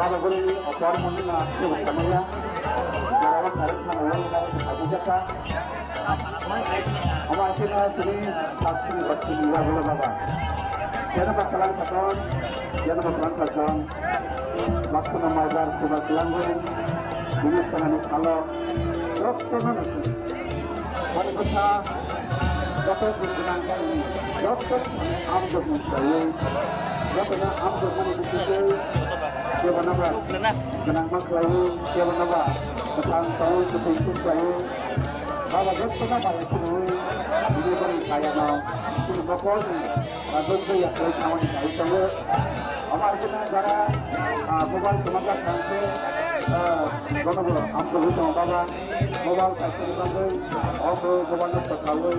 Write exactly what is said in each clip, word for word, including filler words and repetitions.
Abaguruni opor muni na sini samaya. Jarawan tarik na lawan na sini jaka. Ama sini sini sini sini ya bula baba. Yana bakalan katon, yana bakalan katon. Waktu na majar sudah kelangun. Ini tangan kalau. Rokto na nasi. Wani bwsa joto gwnang gwnang, joto amjokmung khlaiwi, jotono amjokmani bisingtwi kebono ba gwnangma khlaiwi, kebono ba kwthang tongwi kwthwi khlaiwi, Baba jotono bai phunwi, bini bwrwi kayano chini bokolni rajotwi yaklai thamani kaiwi tongo. Omo hai kheno jara, ah, mobile kwmajak thangkhe, ah, bono bo amjogwi tongo Baba. Mobile kaisa ni bagwi, o khe mobile no kwthawi,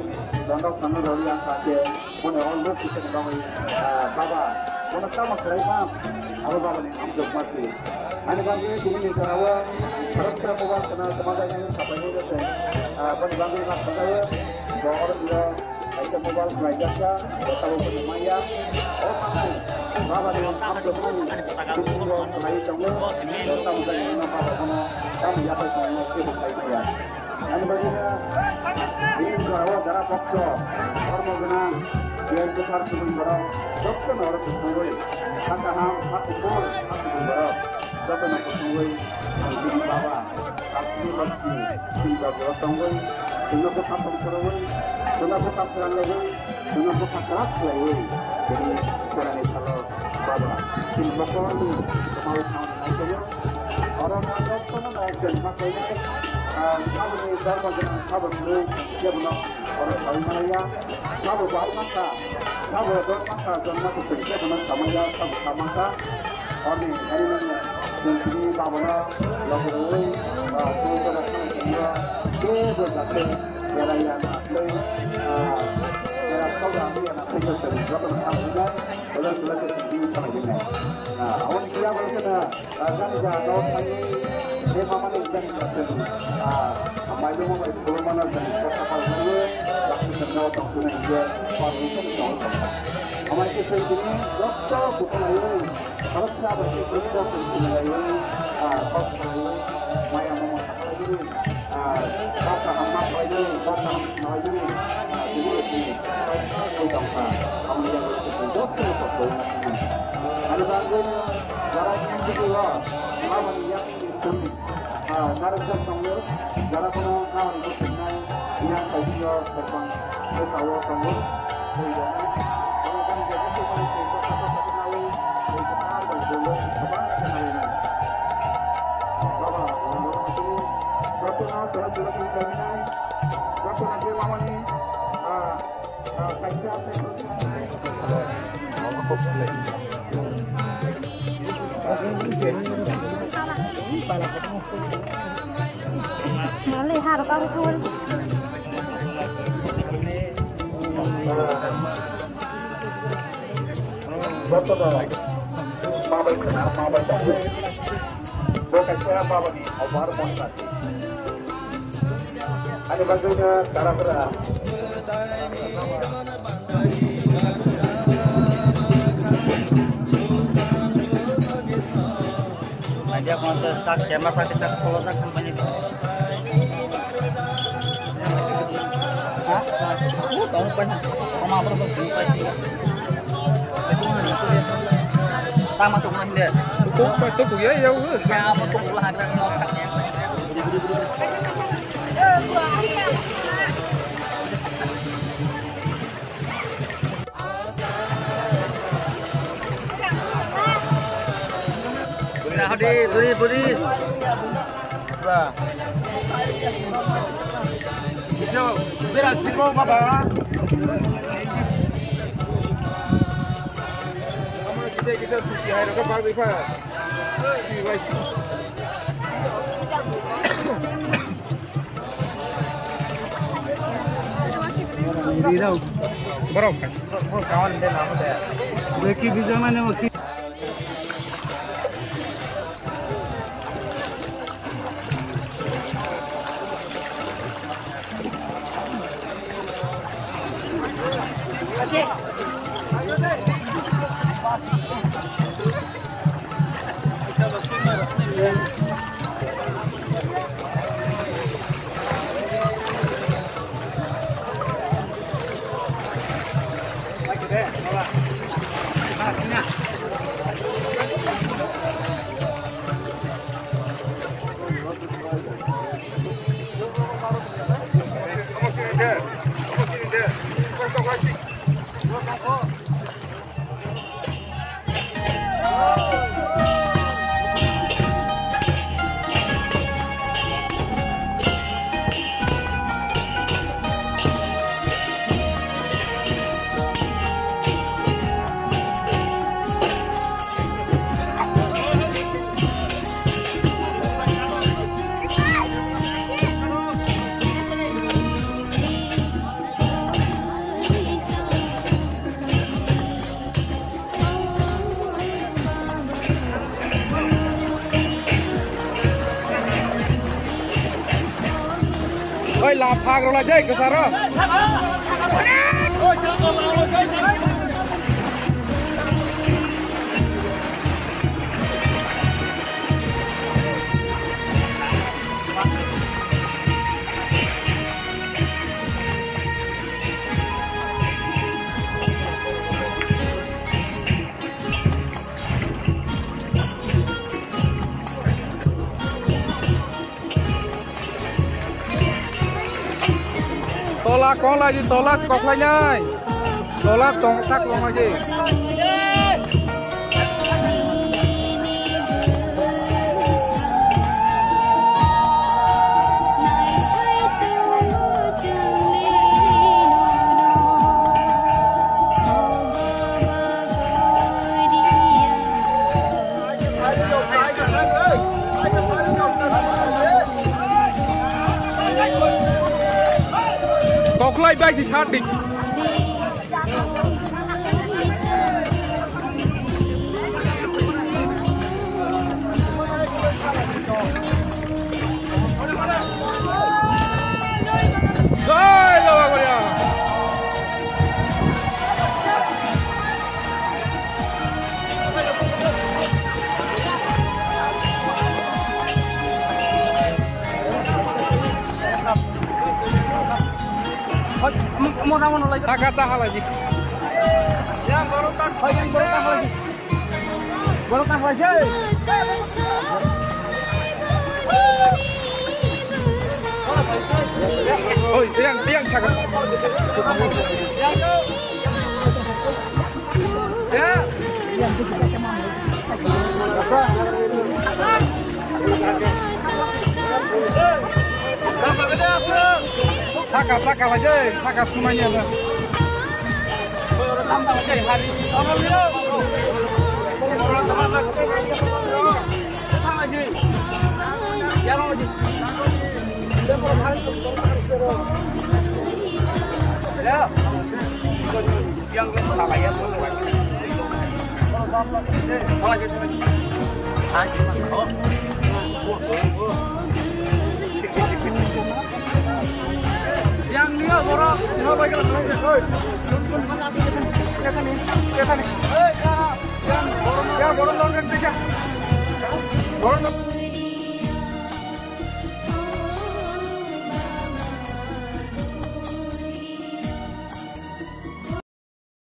dondok thangwi rwdi ang kha khe, bono o look kisa ni bagwi, ah, baba, bono tamo khlai ma, abo baba ni hamjwk ma se. Ani bagwi tini ni jora o, khoroksa mobile khna tama jai nai sapai nai jate, ah, boni bagwi ma khlai o, bo oro biro, Kaisa mobile khlaijak kha, bo tabuk bo maya. O manai, baba ni hamjwkmani, bini bo khlai tongo, bo tabuk jani no baba bono, tamo yapai tongo, kebo khlai maya. Ani bagwi no, bini jora o jara bokto, dhormo gwnang, biyai kwthar subung borok, joto no oro kusungwi, ha kaham, ha kuphur, ha subung borok, joto no kusungwi, bini baba. Chwngno bwkha tongwi, chwngno bwkha tongthorwi, chwngno bwkha phrang laiwi, chwngno bwkha kwrak khlaiwi, tini chorani salo baba, chini bokorni kwmao thangwi naikheno, oro no jotono naikheno ma khainai, ah, aboni dharma gwnang sabo thwngwi kebono oro khaui manliya, sabo bai mankha, sabo dok mankha, jonma kwthwi kebono khamaya, sabo kha mankha. Oni, ani nang, nang sini babono, logo rui, ah, tui kono tui sini, ke bo jate, yara yana, tui, ah, yara koga, yara tui kono tui, joto na tang na, kola kola ke sini sama gini. Ah, oni kya bolke na, ah, jani ja, no, pani, de mama ne jani ja, ah, mai lo mo mai, ko mana jani, ko kapal mai, lakti jani, no, tong tu na, ye, pa, ru, ko, tong, tong. Amar ke sini, joto, bukan ayo, Khoroksa bai khe khoroksa khe sinilaiwi, ah, kok khlaiwi, maya mama sakhlaiwi, ah, kok kaham ma khlaiwi, kok kaham khlaiwi, ah, tini tini khlai tongkha, hamya joto kok khlaiwi. Ani bagwi jara yang video, mama ni yang Ah, narwkjak tongo, jara phano nahorwi bwswknai, yang paisio kwbang bwsao tongo, tei rwnai. Oro gani jaga tei mani tei kok kok kok nawi, tei kwtal bai bwlwi kwbang khe nawi nai. Baba, jotono toro toro tei kainai, jotono khe mamani, ah, Mali harap aku kawal. Jotono mabai khna, mabai tongwi. Bo kaisa babani obar monthar. Ani bagwino dara bwra. Idea kono tak camera tak tak solo tak company. Ha? Tong pa na. Tama apa tu? Tama tu kan dia. Tu pa tu kuya ya. Ya apa tu lah ada. Hadi, buri, buri. Bera simo baba. Kita kita suci hai rokok bagi pa. Borok. Beki bijana ne maki. Oi, la phak rwla jai kwcharo. Tola kong lai di, tola se kok lai nai. Tola tong tak long lai di. Koklai bai si sati. Jai Baba Goria. Saka ta halai di. Borok ta halai di. Borok ta halai se. Oi, tiang, tiang saka. Saka, saka, lagi, saka, semuanya, Bang. Yang liya borok, no bai kala, oi. Kethani, kethani. Yang borok, yang borok, yang borok.